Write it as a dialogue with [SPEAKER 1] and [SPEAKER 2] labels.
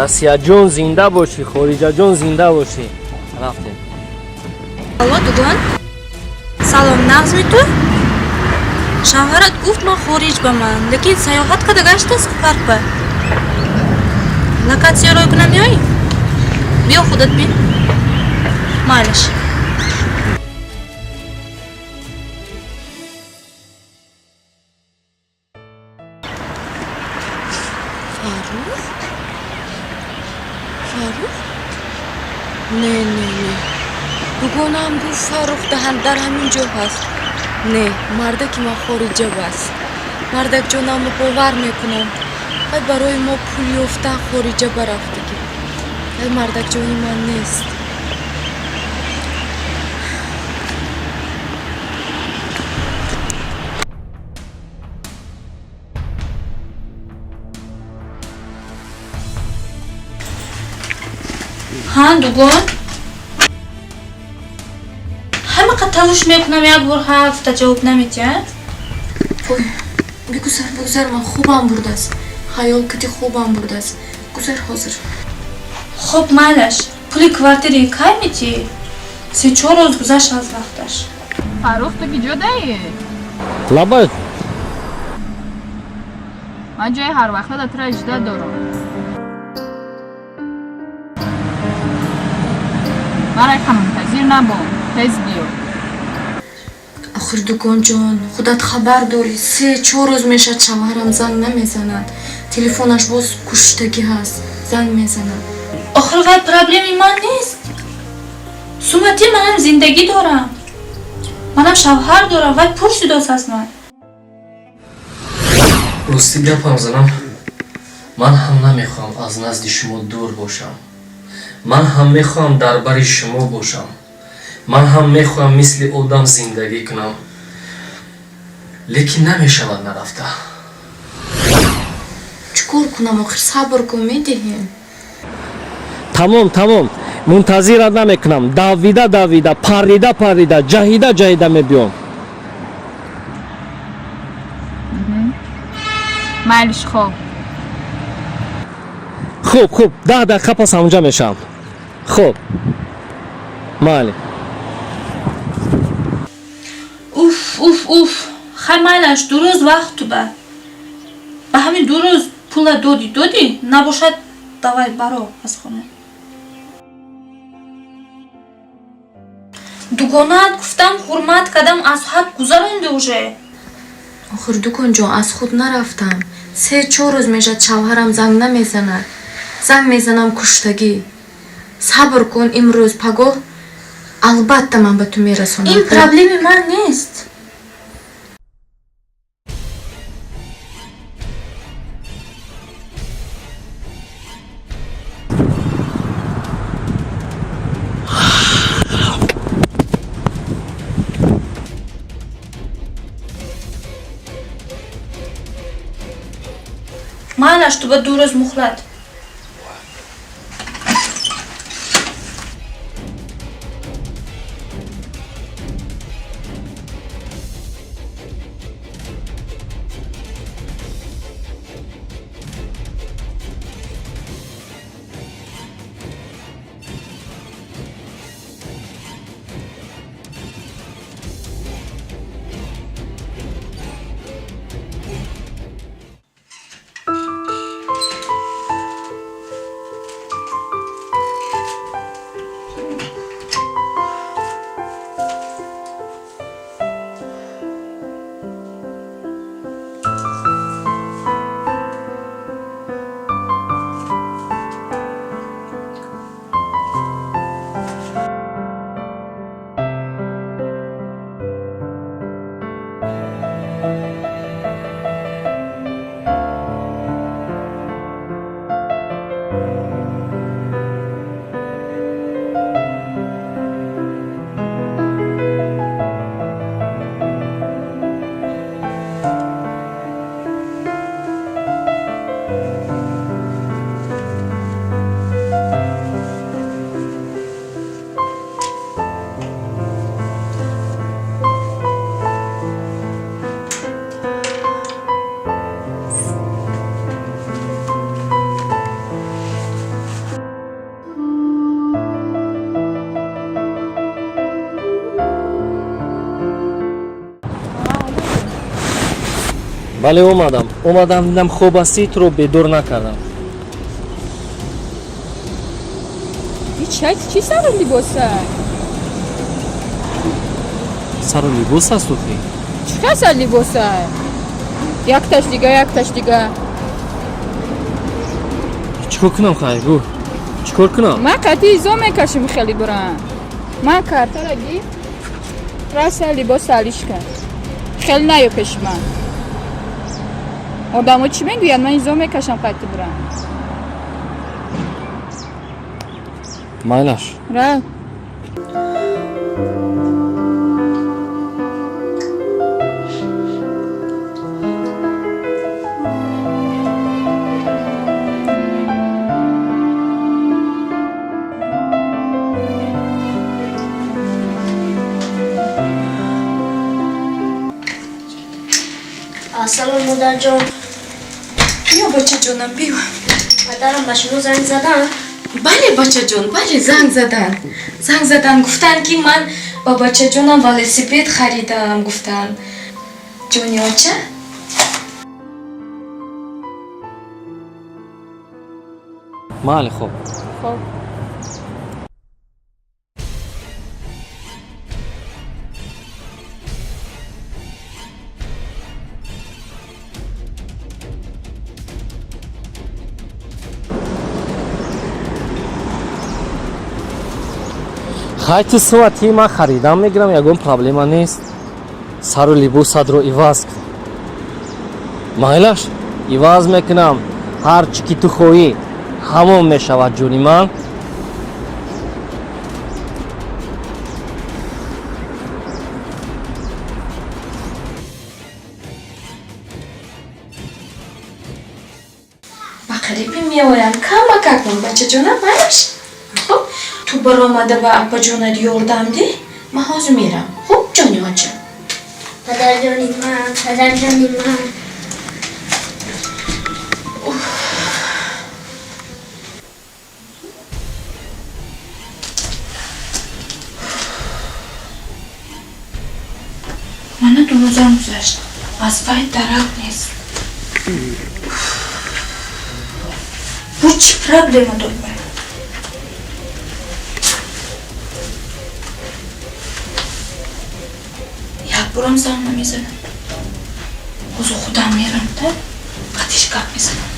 [SPEAKER 1] Россияҷон зинда бошӣ, хориҷаҷон зинда бошӣ. Рафтем.
[SPEAKER 2] Алло, дугон, салом, нағзми ту? Шавҳарат гуфт ман хориҷ ба ман, лекин саёҳат када гаштааст парк ба. Локатсия рой кунам меоӣ? Биё худат бин. Майлаш.
[SPEAKER 3] Фаррух? Фаррух? Не, не, не. Дугонаам гуфт Фаррух дар ҳамин ҷо ҳаст. Не, мардаки ман хориҷа баст. Мардакҷонамро бовар мекунам. Вай барои мо пул ёфтан хориҷа барафтагӣ. Вай мардакҷони ман нест.
[SPEAKER 2] Ҳа, дугон, ҳамақа талош мекунам, як бор ҳа гуфта ҷавоб наметиҳад.
[SPEAKER 3] Ой, бигузар, бигузар, ман хобам бурдааст. Хаёл кити хобам бурдааст. Гузар ҳозир.
[SPEAKER 2] Хоб, майлаш, пули квартири кай метиҳӣ? 3-4 рӯз гузашт аз вақташ.
[SPEAKER 4] Фаррух, ту ки ҷо даӣ?
[SPEAKER 1] Лабай.
[SPEAKER 4] Ман ҷои ҳарвақта да тура ижда дорам. Мара ка мунтазир набон, тез биё.
[SPEAKER 3] Охир, дугонҷон, худат хабар дорӣ, 3-4 рӯз мешавад шавҳарам занг намезанад. Телефонаш боз куштагӣ ҳаст, занг мезанад.
[SPEAKER 2] Охир вай проблеми ман нест. Сумати, манам зиндагӣ дорам, манам шавҳар дорам, вай пурсидост аз ман.
[SPEAKER 1] Рости гапам занам, ман ҳам намехоҳам аз назди шумо дур бошам. Ман ҳам мехоҳам дар бари шумо бошам. Ман ҳам мехоҳам мисли одам зиндагӣ кунам. Лекин намешавад нарафта.
[SPEAKER 3] Чӣ кор кунам охир, сабр кун, медиҳем.
[SPEAKER 1] Тамом, тамом, мунтазират намекунам. Давида давида, паррида паррида, ҷаҳида ҷаҳида мебиём.
[SPEAKER 4] Майлиш, хоб.
[SPEAKER 1] Хуб, хуб, 10 дақиқа пас ҳамонҷа мешавам. Хуб, майли.
[SPEAKER 2] Уф, уф, уф, хай, майлаш, 2 рӯз вақт ту ба ҳамин 2 рӯз пула додӣ, додӣ, набошад, давай баро аз хона. Дугонаат гуфтам, ҳурмат кардам, аз ҳад гузаронди уже.
[SPEAKER 3] Охир, дуконҷон, аз худ нарафтам. 3-4 рӯз мешавад шавҳарам занг намезанад. Занг мезанам, куштагӣ. Сабр кун, имрӯз пагоҳ албатта ман ба ту мерасонам.
[SPEAKER 2] Ин проблеми ман нест. Майлаш, ту ба 2 рӯз муҳлат.
[SPEAKER 1] Бале, омадам. Омадам, дидам хоб ҳастӣ, туро бедор накардам.
[SPEAKER 4] Чӣ сару либоса?
[SPEAKER 1] Сару либос аст охи?
[SPEAKER 4] Чӣ хел сар либоса? Якташ дига, якташ дига.
[SPEAKER 1] Чӣ кор кунам, хай гӯ? Чӣ кор кунам?
[SPEAKER 4] Ман қатъи изо мекашим хеле бурам. Ман картара гир, раса либос алиш кун. Хеле наё пеши ман. Одамо чӣ мегӯянд? Ман изо мекашам қатъи бурам.
[SPEAKER 1] Майлаш.
[SPEAKER 4] Рав.
[SPEAKER 5] Салом, модарҷон.
[SPEAKER 3] Биё, бачаҷонам, биё.
[SPEAKER 5] Падарам ба шумо занг заданд?
[SPEAKER 3] Бале, бачаҷон, бале, занг заданд. Занг заданд, гуфтанд, ки ман ба бачаҷонам велосипед харидам, гуфтанд. Ҷони оча?
[SPEAKER 1] Майли, хоб.
[SPEAKER 4] Хоб.
[SPEAKER 1] Хай, ту сумати ман харидам мегирам, ягон проблема нест. Сару либосатро иваз кун. Майлаш, иваз мекунам. Ҳар чӣ ки ту хоҳӣ, ҳамон мешавад, ҷони ман.
[SPEAKER 3] Ба қарибӣ меоям, камакак мон, бачаҷонам, майлаш? Хуб, ту баромада ба апаҷонат ёрдам деҳ, ман ҳозир мерам. Хуб, ҷони оча?
[SPEAKER 5] Падарҷони ман, падарҷони ман.
[SPEAKER 2] Мана ду рӯзам гузашт, аз вай дарак нест. Бу чӣ проблема дод вай? Як борам занг намезанад. Ҳозир худам мерам, да, қатиш гап мезанам.